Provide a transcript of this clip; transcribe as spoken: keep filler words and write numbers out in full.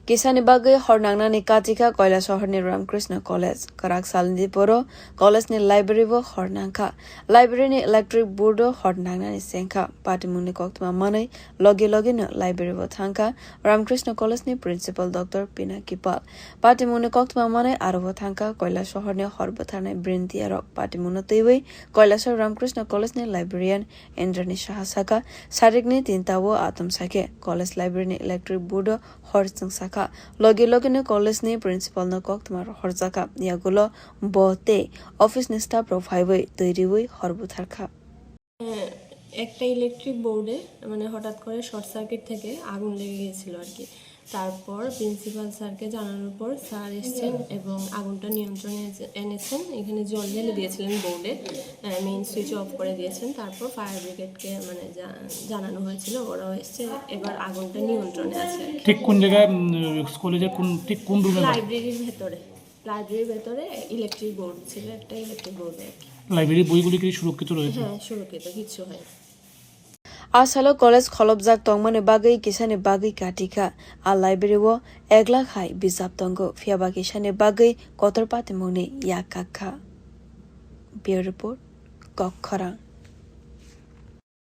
Kisani bagwi hor nangnani katikha Koilasohorni Ramakrishna College. Kwrak salni poro college ni library o hor nangkha. Library ni electric board o hor nangnani sengkha. Patimungni koktwma manwi logi logi no library o thangkha Ramakrishna College ni principal Doctor Pinaki Pal. Patimungni koktwma manwi aro o thangkha Koilasohorni hor bwtharnai brintiya rok. Patimungno twiwi Koilasohor Ramakrishna College ni librarian Indrani Saha saka, sarikni tinta o atom sakhe college library ni electric board o hor chwng sakha. Logi logi no college ni principal no koktwma horjakha. Yagulo bo tei office ni staff rok phaiwi twi riwi hor butharkha. একটা ইলেকট্রিক বোর্ডে মানে হঠাৎ করে short circuit থেকে আগুন লেগে গিয়েছিল আর কি। তারপর প্রিন্সিপাল স্যারকে জানানোর পর স্যার এসছেন এবং আগুনটা নিয়ন্ত্রণে এসে- এনেছেন। এখানে জল ঢেলে দিয়েছিলেন বোর্ডে, মেইন সুইচ অফ করে দিয়েছেন। তারপর ফায়ার ব্রিগেডকে মানে জা- জানানো হয়েছিল, ওরাও এসছে। এবার আগুনটা নিয়ন্ত্রণে আছে আর কি। ঠিক কোন জায়গায় উম, কলেজের কোন ঠিক কোন রুমে? লাইব্রেরির ভেতরে, লাইব্রেরির ভেতরে ইলেকট্রিক বোর্ড ছিল, একটা ইলেকট্রিক বোর্ড আর কি। লাইব্রেরির বইগুলি কি সুরক্ষিত রয়েছে? হ্যাঁ, সুরক্ষিত, কিচ্ছু হয়নি। A salo college kholopjak tongmani bagwi kisani bagwi katikha. A library o ek lakh hai bijap tongo, phiyaba kisani bagwi kotor patimungni yak kakha. Bureau Report, Kokkhorang.